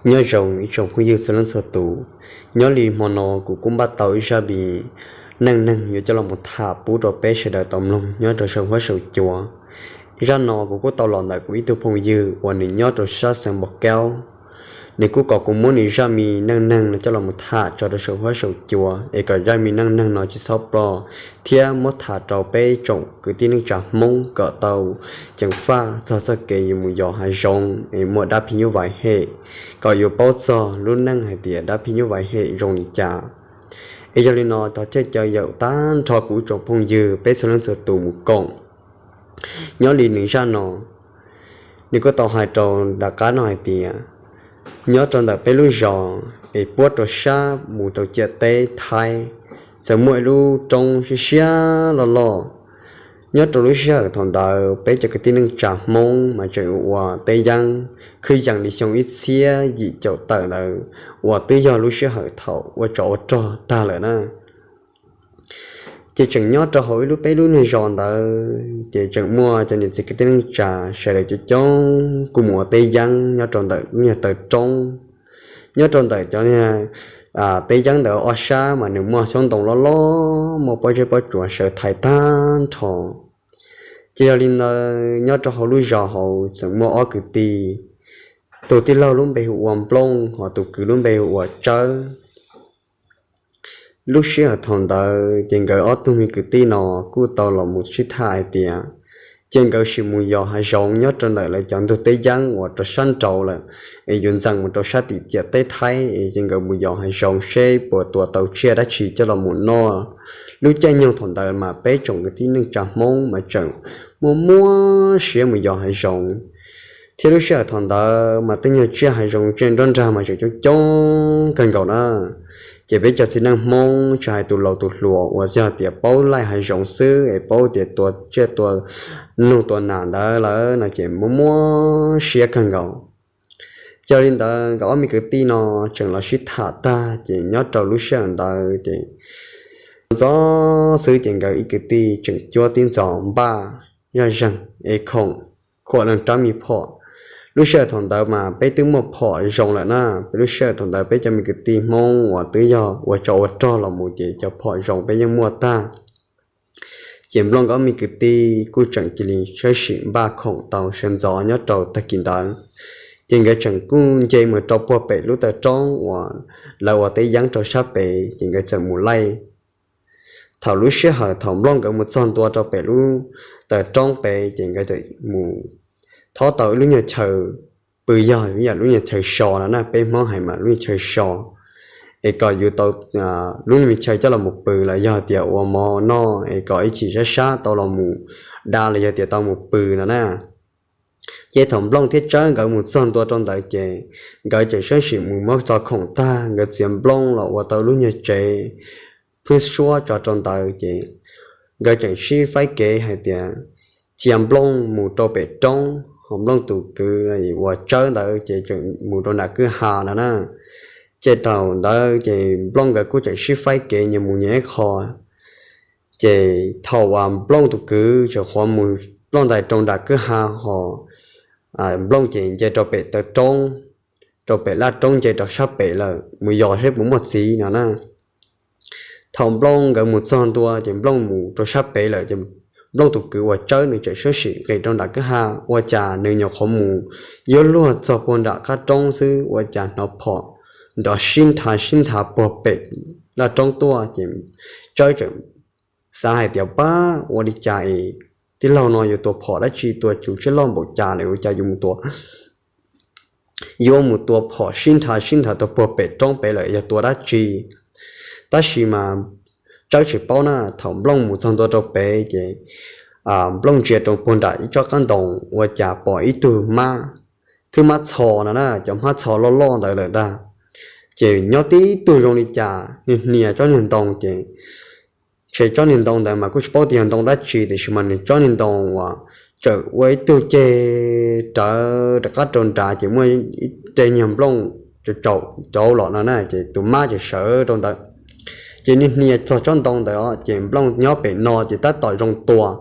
Nyob zoo ib tsoom phooj ywg txhua leej txhua tus, nyob li hmo no kuv kuj npaj tau ib zaj me neej neeg yuav coj los mus tham pub rau peb sawv daws tau mloog nyob rau saum huab saum cua. Zaj no kuv kuj tau los ntawm kuv ib tug phooj ywg uas nws nyob rau sab xeev Npos Kaub. Nws kuj kom kuv muab nws zaj me neej neeg no coj los mus tham tso rau saum huab saum cua es kom zaj me neej neeg no tsis txhob ploj, thiab muab tham rau peb tsoom kwv tij neej tsa Hmoob kom tau ceev faj txog txoj kev yuav mus yos hav zoov es muaj dab phim nyuj vais hem, kom yuav paub txog lub neej hais tias dab phim nyuj vais hem zoo li cas. Es yog li no thov caw yaum tag nrho kuv tsoom phooj ywg peb txhua leej txhua tus mus koom. Nyob li nws zaj no, nws kuj tau hais rau nram qab no hais tias, nyob rau ntawm peb lub zos es puab rau sab mus rau ciam teb Thaib, txawm muaj ib lub roob siab siab loj loj. Nyob rau lub sij hawm thaum ntawd peb cov kwv tij neej tsa Hmoob mas tseem ua teb yeeb, kwv yees li xyoo ib txhiab yim caum tawm ntawd uas twb yog lub sij hawm thaum ua tsov ua rog tag lawm na. Ces tseem nyob rau hauv ib lub peb lub niag zos ntawd ces tseem muaj cov niam txiv kwv tij neej tsa sawv daws coob coob kuj mus ua teb yeeb nyob rau ntawm lub niag taw roob. Nyob rau ntawm cov niag teb yeeb ntawd ob sab mas nws muaj xyoob ntoo loj loj, muaj pob zeb pob tsuas sawv thaiv tag nrho. Ces yog li ntawd nyob rau hauv lub zos hauv tseem muaj ob kwv tij, tus tij laug lub npe hu ua Nplooj, ho tus kwv lub npe hu ua Tsawb. Lub sij hawm thaum ntawd ces nkawd ob tug me kwv tij no kuj tau los mus sib tham hais tias, ces nkawd sim mus yos hav zoov nyob rau ntawm lawv cov ntug teb yeeb uas rau sab nraud lawm, es yuav ntxees mus rau sab tim ciam teb Thaib, es ces nkawd mus yos hav zoov seb puas tua tau tsiaj dab tsi coj los mus noj. Lub caij nyoog thaum ntawd mas peb tsoom kwv tij neej tsa Hmoob mas tseem muaj muab siab mus yos hav zoov, thiab lub sij hawm thaum ntawd mas tej nyuag tsiaj hav zoov tsiaj nruab nrag mas tseem coob coob kawg nkaus na. Ces peb cov txiv neej Hmoob tsis hais tus laus tus hluas uas yog tias paub laij hav zoov xwb es paub tias tua tsiaj tua nug tua nas ntawd lawm no ces muaj muab siab kawg nkaus. Ces li ntawd nkawd ob me kwv tij no tseem los sib tham tag ces nyob rau lub sij hawm ntawd ces ntxov xwb ces nkawd ib kwv tij tseem cuab tib ntxov npaj zaj zeeg es khoom khuam leej rab me phom. Lub sij hawm thaum ntawd mas peb twb muaj phom zoo lawm na, peb lub sij hawm thaum ntawd peb cov me kwv tij Hmoob uas twb yog ua tsov ua rog los mus ces cov phom zoo peb yeej muaj tag. Ces Nplooj nkawd ob me kwv tij kuj tseem cia li sawb sim npaj khoom tau sawv ntxov nyob rau tag kis ntawd, ces nkawd tseem kuj nce mus rau puag pem lub taw roob uas lawv ua teb yeeb rau sab pem ces nkawd txawm mus laij. Thaum lub sij hawm thaum Nplooj nkawd mus txog ntua rau pem lub taw roob pem ces nkawd txawm mus thob tau ib lub nyuag chaw pw, yog yam lub nyuag chaw so no na, peb Hmoob hais mas lub nyuag chaw so, es kom yus tau lub nyuag chaw coj los mus pw los yog tias ua mov noj es kom ib chim sab sab tau los mus da los yog tias tau mus pw no na. Ces thaum Nplooj thiab Tsawb nkawd mus txog ntua rau ntawd ces nkawd tseem sawb sim mus muab txo khoom tag nkawd txiav nplooj los ua tau lub nyuag tsev phwb suab tso rau ntawd ces nkawd tseem sib faib kev hais tias cia Nplooj mus rau pem roob, ho Nplooj tus kwv uas Tsawb ntawd ces tseem mus rau nram kwj ha no na. Ces thaum ntawd ces Nplooj nkawd kuj tseem sib faib kev nyias mus nyias ib qho. Ces thaum uas Nplooj tus kwv tseem qhuav mus ploj ntais rau nram kwj ha ho Nplooj ces nce rau pem taw roob, rau pem laj roob nce rau sab pem lawm mus yos seb puas muaj txiv no na. Thaum Nplooj nkawd mus txog ntua ces Nplooj mus rau sab pem lawm ces Nplooj tus kwv uas Tsawb nws tseem sawb sim nqis rau nram kwj ha, ua cas nws nyuam qhuav mus yuav luag txog puag nram qab roob xwb ua cas hnov phom nrov sib nrhav sib nrhav puag pem laj roob tuaj ces Tsawb tseem xav hais tias pab ua li cas es tij laug no yuav tua phom dab tsi, tua tsuv tsiaj loj npaum cas lawm ua cas yuav mus tua yuav mus tua phom sib nrhav sib nrhav tau puag pem roob pem lawm yog tua dab tsi. Tab sis mas Tsawb tsis paub na, thaum Nplooj mus txog ntua rau pem ces Nplooj ntsia rau puag nram ib tsob qab ntoo ua cas pom ib tug mab, thwb mab txho no na, cov mab txho loj loj ntawd lawm ntag. Ces nyob tib tug zoo li cas niag hnia tsob niag ntoo ces ntshe tsob niag ntoo ntawd mas kuj tsis paub tias yog ntoo dab tsi tiam sis mas nws tsob niag ntoo uas tseem ua ib tug ceg rawv rov qab rau nrad ces muaj ib reg nyuag nplooj tsaus rauv los no na ces tus mab ces sawv rau ntawd. Ces niag hnia txog tsob ntoo ntawd ces Nplooj nyob pem no ces tab tom zoo tua.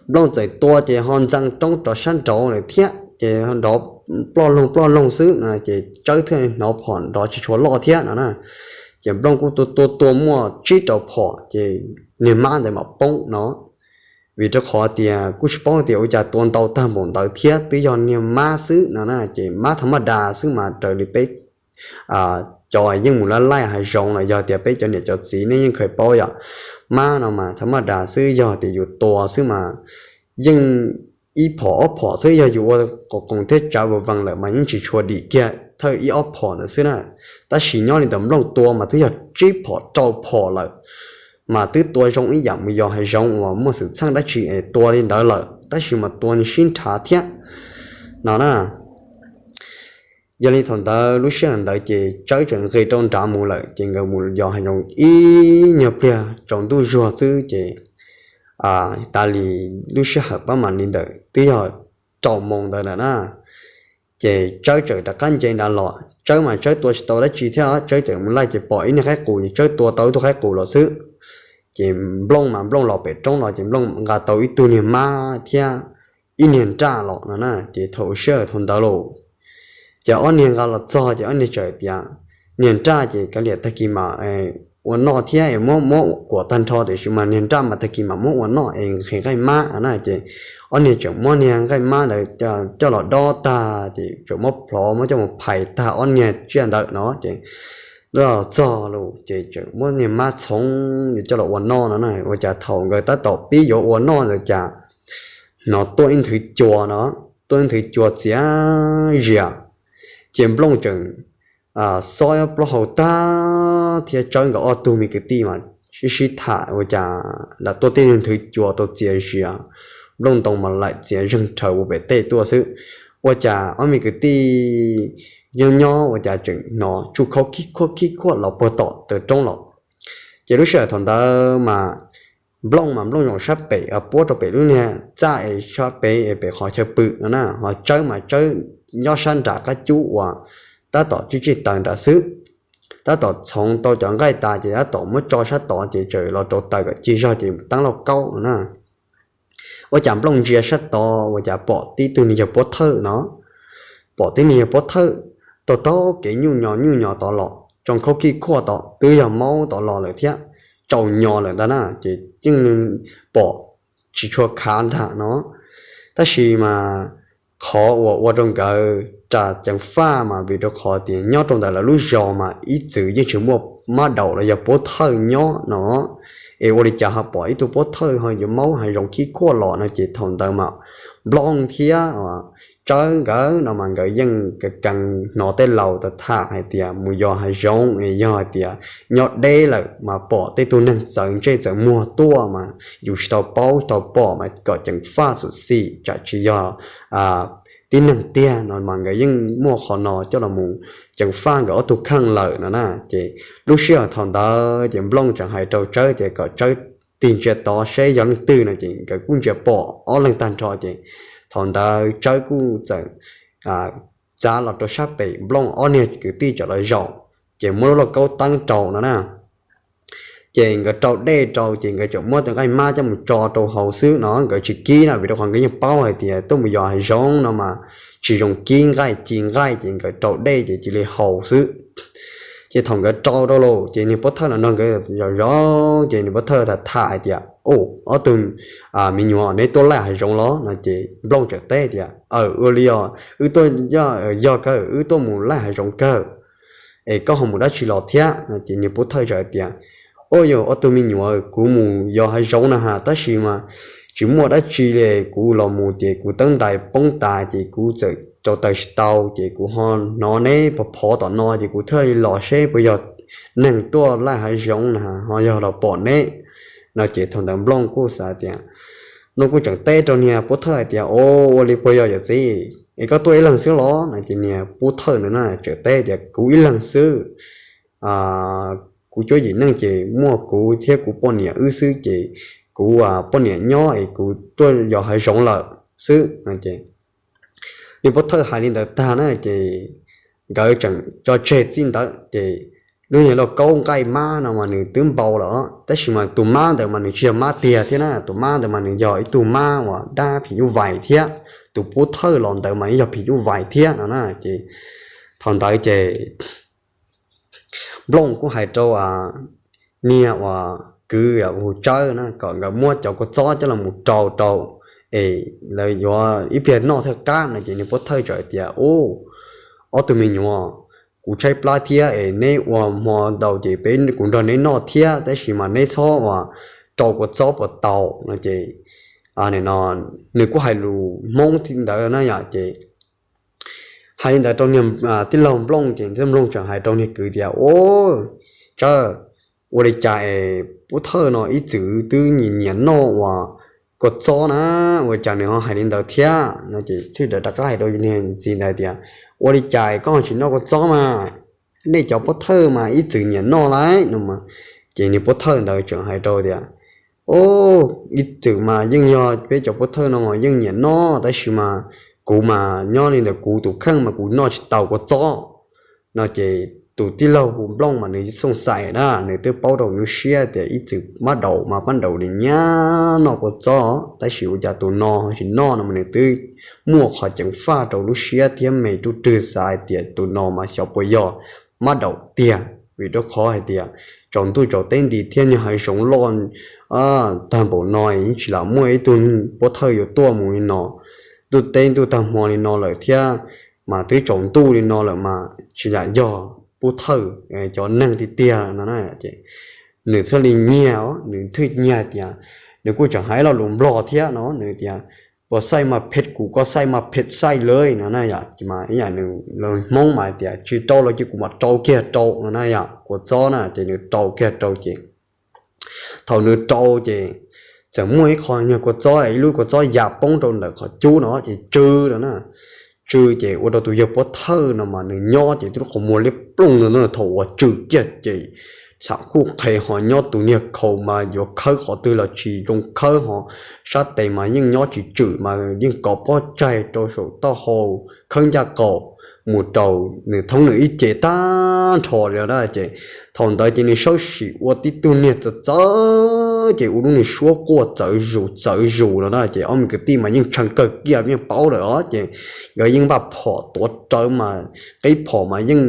Nplooj txawm tua ces ho ntxees roob rov sab nraud lawm thiab ces nrov ploj loog ploj loog xwb no ces Tsawb thiaj hnov phom nrov tsis tshua loj thiab no na. Ces Nplooj kuj tua tua tua muaj tsib rau phom ces niag mab ntawd mam poob no. Vim rau qhov tias kuj tsis paub tias ua cas tua ntau tag npaum ntawd thiab, twb yog niag mab xwb no na, ces mab thav maj das xwb mas raws li peb cov yeej mus laij laij hav zoov los yog tias peb cov niam cov txiv nej yeej khaws paub yom, mab no mas thav maj das xwb, yog tias yus tua xwb mas yeej ib phom ob phom xwb, yog yus ua qoos qoos thiab tsav vas vas lawm mas yeej tsis tshua dim kiag thawj ib ob phom ntawd xwb na. Tab sis nyob li ntawm Nplooj tua mas twb yog tsib phom rau phom lawm, mas twb tua zoo ib yam mus yos hav zoov uas muaj xwm txheej dab tsi es tua li ntawd lawm, tab sis mas tua nws sib nrhav thiab no na. Yog li thaum ntawd lub sij hawm ntawd ces Tsawb tseem nqis rau nrad mus lawm, ces nkawd mus yos hav zoov ib nyuag pliag tsaus ntuj zuag xwb ces tas li lub sij hawm pab mam li ntawm twb yog rau moos ntawd lawm na. Ces Tsawb txawm rov qab nce nrad los, Tsawb mas Tsawb tua tsis tau dab tsi thiab, Tsawb txawm mus laij ces pom ib niag qaib qus, Tsawb tua tau ib tug qaib qus los xwb. Ces Nplooj mas Nplooj los pem roob los ces Nplooj nqa tau ib tug niag mab thiab ib niag nraj los no na. Ces thaum sij hawm thaum ntawd los ces ob niag nqa los txog ces ob niag txawm tias, niag nraj ces kav liam tag kis mam ua noj thiab es muab muab kuam tag nrho, tiam sis mas niag nraj mas tag kis mam muab ua noj es nqhis nqaij mab no na. Ces ob niag tseem muab niag nqaij mab ntawd coj los dob tag ces tseem muab plhov muab coj mus phais tag ob niag tsiaj ntawd no ces los txog los ces tseem muab niag mab txhoov coj los ua noj no na. Ua cas thaum nkawd tab tom pib yuav ua noj ntawd cas hnov tuaj ib nthwv cua no, tuaj ib nthwv cua txias zias. Ces Nplooj tseem xob plaub hau tag thiab Tsawb nkawd ob tug me kwv tij mas sib sib tham ua cas lam tuaj tej nthwv cua tau txias zias, Nplooj ntoo mas laim txias zeeg rhawv ua pem tej tuaj xwb. Ua cas ob me kwv tij nyob nyob ua cas tseem hnov tsuj khaub khib khuaj khib khuaj los puag tom taw roob los. Ces lub sij hawm thaum ntawd mas Nplooj mas Nplooj zaum sab pem puab rau pem lub niag txaj es sab pem es pem qhov chaw pw no na, ho Tsawb mas Tsawb nyob sab nram qab cub uas tab tom tsij tsij taws nram xwb. Tab tom txhoov tau cov nqaij tas ces tab tom muab tso sab tod ces tseem los rau taws kom cig zog ces teeb lauj kaub no na. Ua cas Nplooj ntsia sab tod ua cas pom tib tug niag yawg puab thawj no, pom tib niag yawg puab thawj taug taug kev nyuj nyo nyuj nyo tod los, tsoo khaub khij khuaj tod twb yog maub tod los lawm thiab, tsaus nyo lawm ntag na ces yeej pom tsis tshua khav ntag no. Tab sis mas qhov uas ua rau nkawd ras ceev faj mas vim rau qhov tias nyob rau ntawm lawv lub zos mas ib txwm yeej tsis muaj mab daum los yog puab thawj nyob no, es ua li cas ho pom ib tug puab thawj ho yuav maub hav zoov khib khuaj los no ces thaum ntawd mas Nplooj thiab Tsawb nkawd no mas nkawd yeej keev hnov tej laus tham hais tias mus yos hav zoov es yog hais tias nyob deb lawm mas pom tej tug neeg txawv ntsej txawv muag tuaj mas yus tsis tau paub tsis tau pom mas kom ceev faj xyuam xim tsam tsis yog tib neeg tiag no mas nkawd yeej muaj qhov no coj los mus ceev faj nkawd ob tug kheej lawm no na. Ces lub sij hawm thaum ntawd ces Nplooj tseem hais rau Tsawb tias kom Tsawb tig ntsia tod seb yog leej twg no ces nkawd kuj ntsia pom ob leeg tag nrho ces thaum ntawd Tsawb kuj txawm txav los rau sab pem Nplooj ob niag kwv tij tseem los zaum, ces muab lub lauj kaub teeb rau no na. Ces nkawd rau dej rau ces nkawd tseem muab tej nqaij mab coj mus tso rau haus xwb no, nkawd tsis kib na vim rau qhov nkawd yeej paub hais tias tuaj mus yos hav zoov no mas tsis zoo kib nqaij ci nqaij ces nkawd rau dej ces cia li haus xwb. Ces thaum nkawd rau rau lawm ces niag puab thawj los nrog nkawd zov zov ces niag puab thawj tham tham hais tias, Ob tug me nyuam, neb tuaj laij hav zoov los? no ces Nplooj tseem teb tias, Aw, ua li os, wb tuaj, yog kawg, wb tuaj mus laij hav zoov kawg, es koj ho mus dab tsi los thiab? no ces niag puab thawj tseem tias, Ua yog ob tug me nyuam, kuv mus yos hav zoov na has tab sis mas tsis muaj dab tsi li, kuv los mus ces kuv teeb ntais poob tas ces kuv txawm rau taws tsis tau ces kuv ho hnov neb phov phov tom no ces kuv thiaj li los seb puas yog neeg tuaj laij hav zoov na ho yog los pom neb no ces thaum ntawd Nplooj kuj xav tias, Nplooj kuj tseem teb rau niag puab thawj hais tias, Ua li puas yog yawm txiv, es koj tuaj ib leeg xwb los? no ces niag puab thawj ntawd na tseem teb tias, Kuv ib leeg xwb, kuv cuab yim neej ces muaj kuv thiab kuv poj niam wb xwb ces kuv poj niam nyob es kuv tuaj yos hav zoov lawm xwb. Niag puab thawj hais li ntawd tag na ces nkawd tseem tso tseg txij ntawd ces lub niag lauj kaub nqaij mab no mas nws twb npau lawm, tab sis mas tus mab ntawd mas nws tsis yog mab tiag thiab na, tus mab ntawd mas nws yog ib tug mab uas dab phim nyuj vais thiab, tus pov thawj los ntawd mas yog phim nyuj vais thiab no na. Ces thaum ntawd ces Nplooj kuj hais rau niag uas kwv hu Tsawb na kom nkawd muab cov kua txob coj los mus rau rau es lawv yuav ib pliag noj thiaj qab no. Ces niag pov thawj txawm tias, Ub, ob tug me nyuam, kuv tshaib plab thiab es neb ua hmo ntau ces peb kuv nrog neb noj thiab, tab sis mas neb txhob uas rau kua txob puas tau no. Ces nws kuj hais lus Hmoob ntawd na yom. Ces hais li ntawd rau niag tij laug Nplooj ces tij laug Nplooj tseem hais rau niag kwv tias, Ub, Tsawb, ua li cas es pov thawj no ib txwm twb nyiam noj uas kua txob na, ua cas nws ho hais li ntawd thiab no. Ces thiaj rov qab hais rau niag txiv ntawd tias, Ua li cas koj tsis noj kua txob mas? Nej cov pov thawj mas ib txwm nyiam noj lawm no. Ces niag pov thawj ntawd tseem hais rau tias, Ub, ib txwm mas yeej yog peb cov pov thawj no mas yeej nyiam noj, tab sis mas kuv mas nyob li ntawm kuv tus kheej mas kuv noj tsis tau kua txob no. Ces tus tij laug hu Nplooj mas nws xooj xais na, nws twb paub rau lub siab tias ib txwm mab daum mas mab daum li nyiam noj kua txob, tab sis ua cas tus no tsis noj no mas nws twb muaj qhov ceev faj rau lub siab thiab me ruj rwg xav hais tias tus no mas xyov puas yog mab daum tiag, vim rau qhov hais tias tsaus ntuj tsaus teb nti thiab niag hav zoov loj tag npaum no yeej tsis lam muaj ib tug pov thawj yuav tuaj mus li no. Ntuj teb ntuj tag hmo li no lawm thiab, mas twb tsaus ntuj li no lawm mas tsis lam yog pov thawj cov neeg tiag tiag no. Nws thiaj li nyiag, nws thiaj nyiag tias, nws kuj tseem hais lo lus Nplog thiab no, nws tias, Puas xaij mas phem kuv, koj xaij mas phem xaij lawm no na yom. Mas ib yam nws Hmoob mas tias, Tsis rau los cia kuv mam rau kiag rau no na yom, kua txob na. Ces nws rau kiag rau ces thaum nws rau ces txawm muaj ib qho nyuag kua txob, ib lub kua txob ya poob rau ntawm qhov cub no ces tsw no na. Tsw ces ua rau tus yawg pov thawj no mas nws nyob ces tib lub qhov muag liab plooj no na, thaum uas tsw kiag ces txham khuj qhe ho nyob tus niag khau mas yuav khawb qhov twg los tsis zoo khawb ho sab tes mas yeej nyob tsis tswm mas yeej kov pob tsaig rau saum taub hau, khawb ncaj qaum mus rau nws thoob nws ib ce tag nrho li na. Ces thaum ntawd ces nws sawb sim ua tib tug niag txawv txawv ces ua lub niag suab quaj txawv zus txawv zus los na. Ces ob me kwv tij mas yeej tshee kawg kiag yeej paub lawm os, ces nkawd yeej npaj phom tuav rawv mas qib phom mas yeej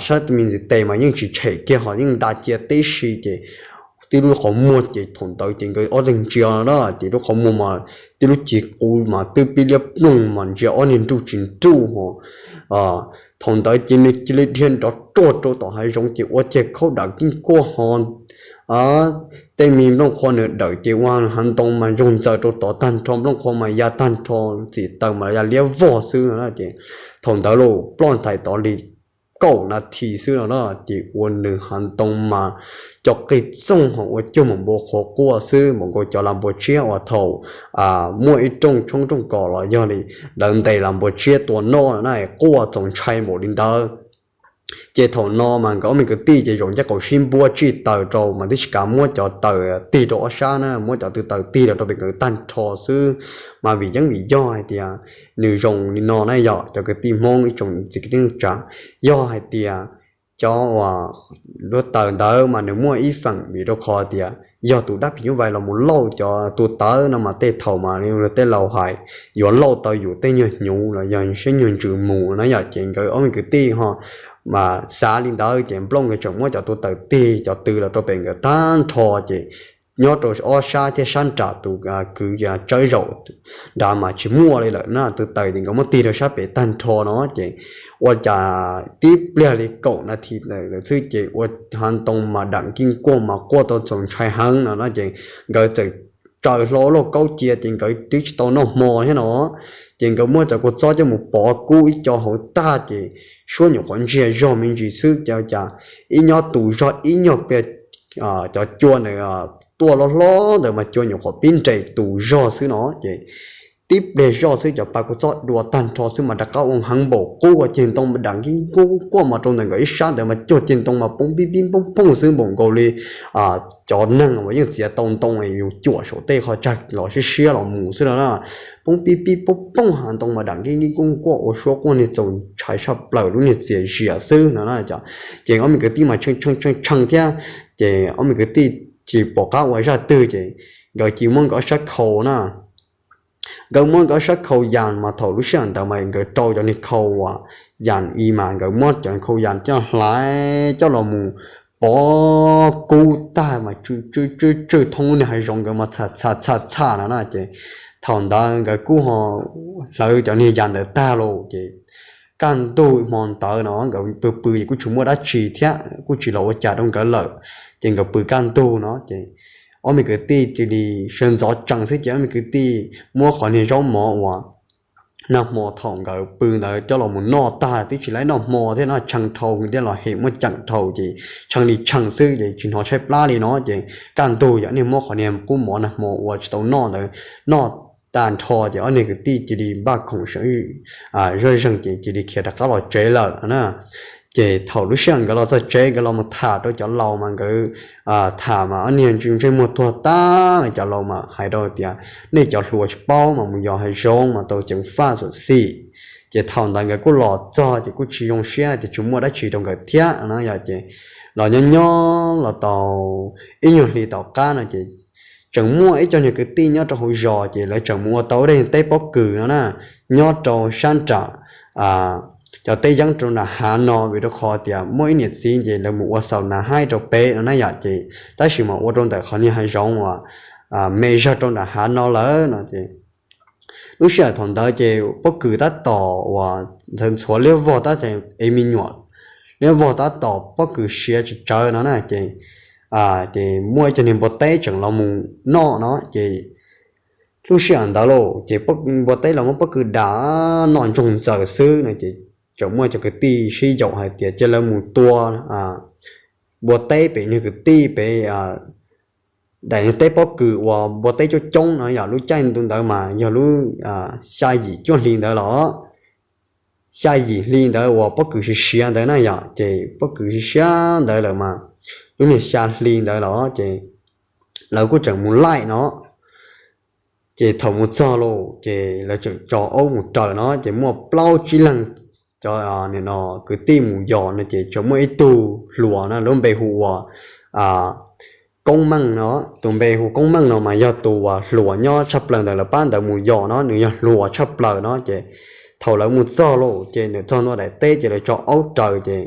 sab tus me ntsis tes mas yeej tsis tshem kiag ho yeej nta cia tib si ces tib lub qhov muag ces thaum ntawd ces nkawd ob leeg ntsia na ces lub qhov muag mas tib lub cig qus mas twb pib liab ploog mas ntsia ob niag nruj tsis nruj ho. Thaum ntawd ces nws cia li dhia nrov ruag rau tom hav zoov ces ua ceg khaub dam keeb kuaj ho tej me nplooj qhuav nws dawm ces ua hav ntoo mas ntsoog ntxaws rau tod tag nrho, nplooj qhuav mas ya tag nrho, txim taws mas ya liab vog xwb no na. Ces thaum ntawd los ploj ntais tod li kaum nas this xwb no na ces ua nws hav ntoo mas co qig txoog ho ua cuag npaum npua qhuav quaj xwb, npaum nkaus cov las npua tsiab uas thaum muaj ib rooj tshoob rooj kos los yog li lawv ntes las npua tsiab tua noj no na, quaj txaus ntshai npaum li ntawd. Ces thaum no mas nkawd ob me kwv tij ces zaum ncaj qaum sib npuab tsij taws rau mas twb tsis kav muab cov taws tig rau ob sab na, muab cov tw taws tig los rau pem nkawd tag nrho xwb. Mas vim yeeb vim yog hais tias nws zoo li no na yom, cov kwv tij Hmoob ib tsoom txiv kwv tij neej tsa, yog hais tias cov uas lub taws ntawd mas nws muaj ib feem vim rau qhov tias yog tus dab phim nyuj vais los mus lauj cov tus tawv no mas tej thaum mas li luag tej laus hais yuav lauj tau yus tej nyuag hnyuv los yog siab nyuag ntsws mus na yom. Ces nkawd ob me kwv tij ho mas xav li ntawd ces Nplooj nkawd tseem muab cov tus taws tig cov tw los rau pem nkawd tag nrho ces nyob rau ob sab thiab sab nram tus kwv Tsawb zaum nrad mas tsis muaj li lawm na, tus taws ces nkawd muab tig rau sab pem tag nrho no ces ua cas tib pliag li kaum nas this ntawd xwb ces ua hav ntoo mas dam keeb kuaj mas quaj tau txaus ntshai heev no na ces nkawd txawm tsaws hlo lauj kaub cia ces nkawd twb tsis tau noj hmo thiab no. Ces nkawd muab cov kua txob coj mus pov kub ib co hauv tag ces suab nyuam qhuav ntsiag zog me ntsis xwb ces cas ib nyob tus zog ib nyuag pliag cov cua ntawd tuaj loj hlob ntawd mas cua nyuam qhuav pib nres tus zog xwb no ces tib pliag zoj xwb cov pa kua txob dua tag nrho xwb mas rov qab ua heev npaum qub, ceg ntoo mas dam nkib nkuj quaj mas rau ntawm nkawd ib sab ntawd mas cuag ceg ntoo mas poob pib pib poob phooj xwb npaum nkaus li cov neeg uas yeej txiav tau ntoo yus cuam saum tej qhov tsag los siab siab los mus xwb no na. Poob pib pib poob phooj ha ntoo mas dam nkib nkib nkuj quaj ua suab quaj niag txaus ntshai tshaj plaws lub niag txias zias xwb no na. Ces ob me kwv tij mas tshee tshee tshee thiab, ces ob me kwv tij tsis pom qab ua zaj twg ces nkawd cia muab nkawd ob sab khau na. Nkawd muab nkawd ob sab khau yas mas thaum lub sij hawm ntawd mas nkawd rau cov niag khau uas yas i mas nkawd muab cov khau yas coj hlais coj los mus pov kub tag mas tsw tsw tsw tsw thoob lub niag hav zoov nkawd mas txha txha txha txha no na. Ces thaum ntawd nkawd kuj ho hlawv cov niag yas ntawd tag los ces kaj ntug hmo ntawd no nkawd pw pw es kuj tsis muaj dab tsi thiab kuj tsis los ua cas rau nkawd lawm. Ces nkawd pw kaj ntug no ces ob me kwv tij cia li sawv ntxov tsees xwb ces ob me kwv tij muab qhov niag zaub mov uas nag hmo thaum nkawd pw ntawd coj los mus noj tag twb tsis laib noj hmo thiab no, tshee dhau thiab los hem muaj ceem dhau ces tshee li tshee xwb ces tsis hnov tshaib plab li no. Ces kaj ntug yog niag muab qhov niag qub mov nag hmo uas tsis tau noj ntawd noj tag nrho ces ob niag kwv tij cia li npaj khoom sawv zoj zeeg ces cia li khiav rov qab los tsev lawm na. Ces thaum lub sij hawm nkawd los txog tsev nkawd los mus tham rau cov laus mas nkawd tham mas ob niag ntsej muag tuag tag, cov laus mas hais rau tias nej cov hluas tsis paub mas mus yos hav zoov mas tau ceev faj xyuam xim. Ces thaum ntawd nkawd kuj los txog ces kuj tsis zoo siab tias tsis muaj dab tsi rau nkawd thiab no yom. Ces los nyob nyob los tau ib nyuag hli tom qab no ces tseem muaj ib co niag kwv tij nyob rau hauv zos ces lawv tseem mus ua tau ib daim teb pob kws no na, nyob rau sab nram cov teb yeeb rau nram hav no vim rau qhov tias muaj ib niam txiv ces lawv mus ua xaus nas haib rau pem no na yom. Ces tab sis mas ua rau ntawm qhov niag hav zoov uas me zog rau nram hav no lawm no ces lub sij hawm thaum ntawd ces pob kws tab tom uas ntxhawv ntxhuav liab vog tab tom ev me nyuam, liab vog tab tom pob kws siav tsis tsawv no na ces ces muaj ib co niag npua teb tseem los mus noj no ces lub sij hawm ntawd lauj ces npua teb los muab pob kws da noj ntsoog ntxaws xwb no ces tseem muaj cov kwv tij sib yaum hais tias cia lawv mus tua npua teb pem niag kwv tij pem daim niag teb pob kws uas npua teb coob coob no yom. Lub caij ntu ntawd mas yog lub xya yim cuaj hli ntawd los xya yim hli ntawd uas pob kws siav siav ntawd na yom. Ces pob kws siav siav ntawd lawm mas lub niag xya hli ntawd los ces lawv kuj tseem mus laij no. Ces thaum mus txog lauj ces lawv tseem tso aub mus raws no ces muaj plaub tsib leeg cov kwv tij mus yos no ces tseem muaj ib tug hluas no lub npe hu ua Koob Meej no. Tus npe hu Koob Meej no mas yog tus uas hluas nyob tshaj plaws ntawm lawv pab ntawd mus yos no, nws yog hluas tshaj plaws no. Ces thaum lawv mus txog lauj ces nws txog ntua daim teb ces lawv tso aub raws ces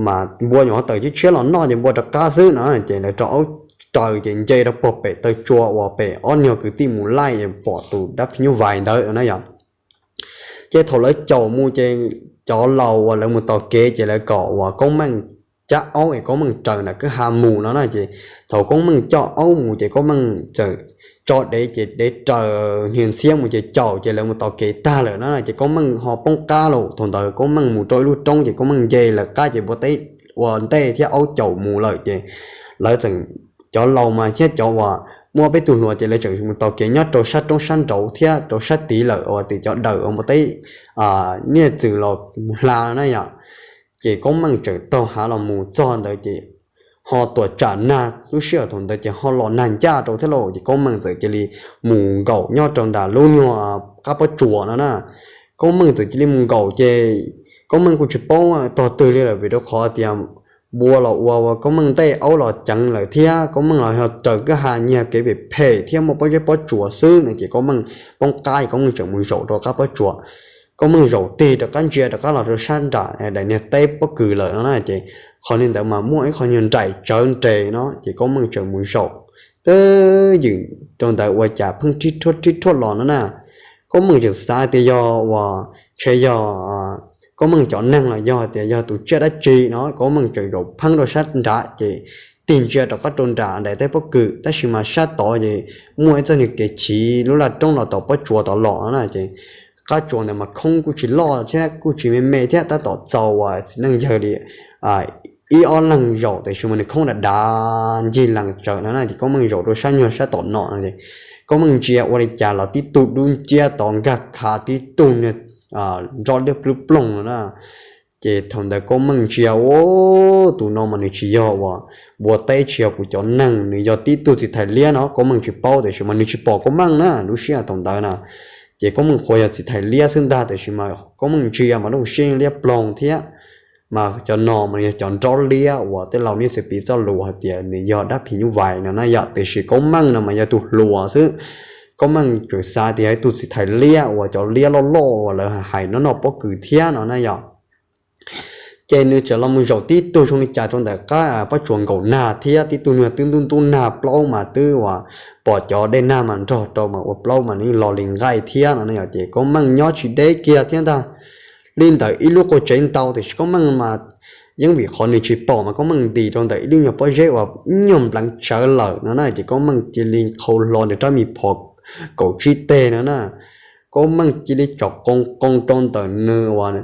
mas npua nyuam qhuav tawm tshiab tshiab los noj ces npua rov qab xwb no ces lawv tso aub raws ces nce rau puag pem taw tsua uas pem ob nyuag kwv tij mus laij pom tus dab phim nyuj vais ntawd na yom. Ces thaum lawv caum mus ces cov laus uas lawv mus tos kev ces lawv kom uas Koob Meej cab aub es Koob Meej raws nram kwj ha mus no na. Ces thaum Koob Meej coj aub mus ces Koob Meej txawm tso dev ces dev raws niag ntxhiab mus ces caum ces lawv mus tos kev tag lawm na ces Koob Meej ho poob qab lauj. Thaum ntawd Koob Meej mus rau ib lub roob ces Koob Meej nce lawv qab ces npua teb ua ntej thiab aub caum mus lawm ces lawv txawm, cov laus mas thiab cov uas muaj peb tug hluas ces lawv tseem mus tos kev nyob rau sab roob sab nraud thiab rau sab tid lawm uas tim cov daws uas npua teb niaj txwm los mus hla na yom. Ces Koob Meej tseem taug hav los mus txog ntawd ces ho tuam tsam nag, lub sij hawm thaum ntawd ces ho los nag ncaj rau thiab lauj. Ces Koob Meej txawm cia li mus nkaum nyob rau nram lub nyuag qab pob tsuas no na. Koob Meej txawm cia li mus nkaum ces Koob Meej kuj tsis paub tog twg li lawm vim rau qhov tias npua los ua Koob Meej ntej aub los ceev lawm thiab Koob Meej los yog raws kwj ha nyiag kev phem phem thiab muaj pob zeb pob tsuas xwb no ces Koob Meej poob qab es Koob Meej tseem mus zaum rau qab pob tsuas. Koob Meej zaum tig rov qab ntsia rov qab los rau sab nram daim niag teb pob kws lawm no na ces qhov niag ntawd mas muaj ib qho nyuag nraim tsawv nres no ces Koob Meej tseem mus zaum twb ywm rau ntawd ua cas pheej rhib rhuaj rhib rhuaj los no na. Koob Meej tseem xav tias yog uas ntshe yog Koob Meej cov neeg los yog tias yog tus tsiaj dab tsi no Koob Meej tseem zaum pheeb rau sab nrad ces tig ntsia rov qab rau nram daim teb pob kws tab sis mas sab tod ces muaj ib txoj niag kev chiv lub laj roob los tom pob tsuas tod los no na ces qab tsuas ntawd mas khoob kuj tsis loj thiab kuj tsis me me thiab tab tom txaus uas txiv neej yawg li ib ob leeg zaum, tiam sis mas nws khoob dav dav ncig lees tsawv no na, ces Koob Meej zaum rau sab nyuag sab tom no no es Koob Meej ntsia ua li cas los tib tug dub nciab tod nkag khav tib tug niag nrob liab plub ploog no na. Ces thaum ntawd Koob Meej ntsia, ua, tus no mas nws tsis yog uas npua teb, tsis yog kuv cov neeg, nws yog tib tug txiv thais liab no. Koob Meej tsis paub tiam sis mas nws tsis pom Koob Meej na, lub sij hawm thaum ntawd na. Ces Koob Meej qhuas yog txiv thais liab xwb ntag, tiam sis mas Koob Meej ntsia mas lub siab liab ploog thiab. Mas cov no mas yog cov nrob liab uas tej laus nej xav piv txoj lus hais tias nws yog dab phim nyuj vais no na yom, tiam sis Koob Meej no mas yog tus hluas xwb. Koob Meej tseem xav tias yog ib tug txiv thais liab uas cov liab loj loj uas lawv hais noj noj pob kws thiab no na yom. Ces nws txawm los mus zaum tib tug zoo li cas rau ntawm qab pob tsuas nkaum nag thiab, tib tug niag twb ntub ntub nag, plaub mas twb uas pom cov dej nag mas nrog rau mas ua plaub mas nws los li nqaij thiab no na yom. Ces Koob Meej nyob tsis deb kiag thiab ntag, li ntawm ib lub qhov tsev ntau, tiam sis Koob Meej mas yeej vim qhov nws tsis pom mas Koob Meej ntis rau ntawm ib lub nyuag pob zeb uas ib nyuag npleev tsawv lawm no na, ces Koob Meej cia li qhau hlo nws rab me phom kaum tsib teg no na. Koob Meej cia li tsom qoo qoo rau ntawm nws uas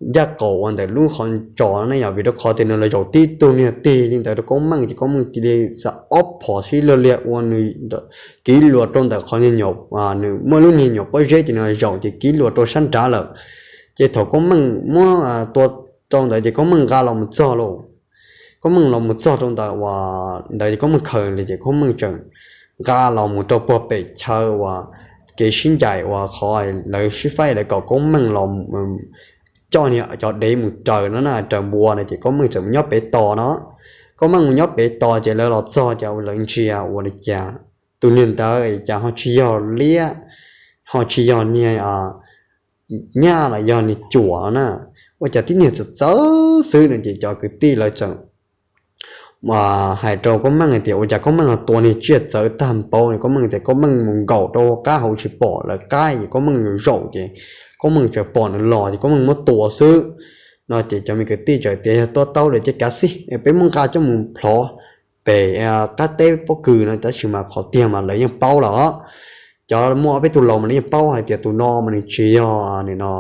ncaj qaum uas ntawm lub qhov tsos no na yom, vim rau qhov tias nws los zaum tib tug niag tig li ntawd rau Koob Meej, ces Koob Meej cia li xa ob phom sib luag liag ua nws kiv luas rau ntawm qhov niag nyuam, nws muaj lub niag nyuam pob zeb ces nws zaum ces kiv luas rau sab nrad lawm. Ces thaum Koob Meej muab tua rau ntawd ces Koob Meej nqa los mus txog lauj. Koob Meej los mus txog rau ntawd uas ntawd ces Koob Meej khaws li ces Koob Meej tseem nqa los mus rau puag pem chaw uas kev sib ncaim uas qhov lawv sib faib lawv kom Koob Meej los coj niag cov dev mus raws no na, raws npua no ces Koob Meej txawm mus nyob pem tos no. Koob Meej mus nyob pem tos ces lawv los txog ces lawv ntsia ua li cas tus niag ntawd cas ho tsis yog liab, ho tsis yog niag nyab los yog niag cuam no na, ua cas tib niag txawv txawv xwb no ces cov kwv tij lawv txawm hais rau Koob Meej hais tias ua cas Koob Meej ho tua niag tsiaj txawv tag npaum no. Koob Meej tias Koob Meej mus nkaum rau qab hauv tsis pom lawv qab es Koob Meej yuav zaum ces Koob Meej tseem pom nws los ces Koob Meej muab tua xwb no. Ces cov me kwv tij txawm tias yog tua tau lawm ces kav xij peb muab nqa coj mus plhov pem qab teb pob kws no, tab sis mas qhov tiag mas lawv yeej paub lawm os. Cov muaj ob peb tug laus mas lawv yeej paub hais tias tus no mas nws tsis yog nim no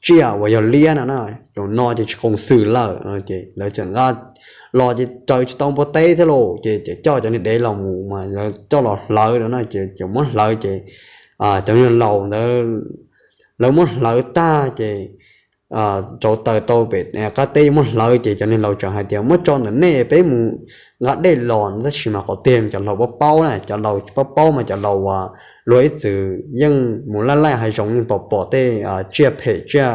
tsiaj uas yog liab no na, tus no ces tsis qoos xwm lawm no. Ces lawv txawm nqa los ces raws tsis tau npua teb thiab lauj, ces coj cov niag dev los mus mas lawv coj los hlawv no na, ces muab hlawv ces cov niag laus ntawd lawv muab hlawv tag ces rauv taws tau pem qab teb muab hlawv ces cov niag laus txawm hais tias muab tso ntawm nej peb mus nqa dej los no, tab sis mas qhov tiag cov laus paub paub na, cov laus paub paub mas cov laus uas luag ib txwm yeej mus laij laij hav zoov yeej pom pom tej tsiaj phem tsiaj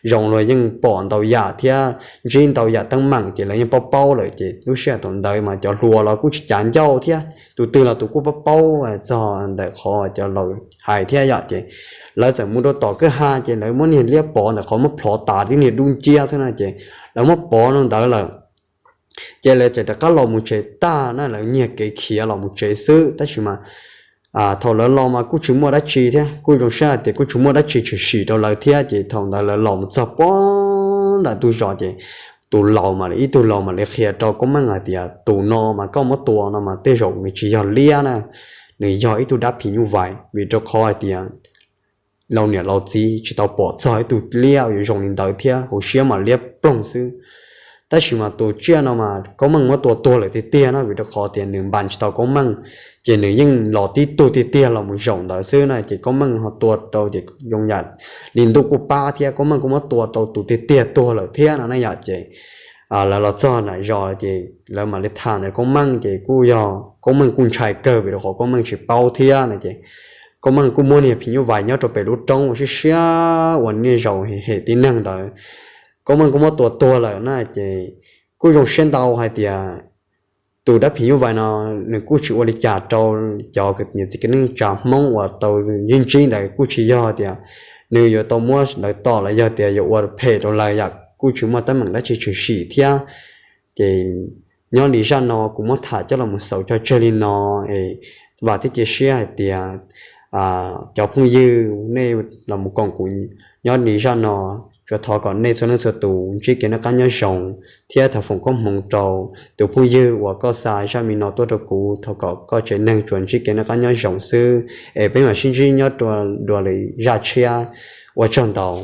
zoo, luag yeej pom ntau yam thiab ntsib ntau yam teeb meem ces lawv yeej paub paub lawm. Ces lub sij hawm thaum ntawd mas cov hluas los kuj tsis cav ncauj thiab, tus twg los tus kuj paub paub txog ntawm qhov cov laus hais thiab yom. Ces lawv txawm mus rau tom kwj ha ces lawv muab niag liab pov ntawm qhov muab plhov tas tib niag dub nciab xwb na, ces lawv muab pov rau ntawd lawm. Ces lawv txawm rov qab los mus tsev tag na, lawv nyiag kev khiav los mus tsev xwb, tab sis mas thaum lawv los mas kuj tsis muaj dab tsi thiab, kuj zoo siab hais tias kuj tsis muaj dab tsi tshwm sim rau lawv thiab. Ces thaum ntawd lawv los mus txog puag nram ntug zos ces tus laus mam li, ib tug laus mam li qhia rau Koob Meej hais tias tus no mas koj muab tua no mas tej zaum nws tsis yog liab na, nws yog ib tug dab phim nyuj vais, vim rau qhov hais tias laus niam laus txiv tsis tau pom txog ib tug liab yuav zoo li ntawd thiab, hauv siab mas liab ploog xwb. Tab sis mas tus tsiaj no mas Koob Meej muab tua tuag lawm tiag tiag na, vim rau qhov tias nws npas tsis tau Koob Meej, ces nws yeej los tib tug tiag tiag los mus zaum ntawd xwb na. Ces Koob Meej ho tua rau ces zoo yam li ntuj kuj pab thiab, Koob Meej kuj muab tua rau tus tiag tiag tuag lawm thiab no na yom. Ces lawv los txog nram zos ces lawv mam li tham ntawm Koob Meej, ces kuj yog Koob Meej kuj ntshai kawg vim rau qhov Koob Meej tsis paub thiab no. Ces Koob Meej kuj muab niag phim nyuj vais nyob rau pem lub roob ua siab siab uas niaj zaus hem tib neeg ntawd, Koob Meej kuj muab tua tuag lawm na. Ces kuj zoo siab ntau hais tias tus dab phim nyuj vais no nws kuj tsis ua li cas rau cov niam txiv kwv tij neej tsa Hmoob uas tau ntsib ntsib ntawd, kuj tsis yog tias nws yuav tau muab lawv tom los yog tias yuav ua phem rau lawv yom, kuj tsis muaj teeb meem dab tsi tshwm sim thiab. Ces nyob li zaj no kuv muab tham coj los xaus cog tseg li no es vam thiab cia siab hais tias cov phooj ywg nej los mus koom kuv nyob li zaj no, tsuas thov kom nej txhua leej txhua tus ntsib kev noj qab nyob zoo thiab thov foom koob hmoov rau tus phooj ywg uas koj xa zaj me no tuaj rau kuv, thov kom koj tsev neeg tsuas ntsib kev noj qab nyob zoo xwb, es peb mam sib ntsib nyob rau dua lwm zaj tshiab. Ua tsaug ntau.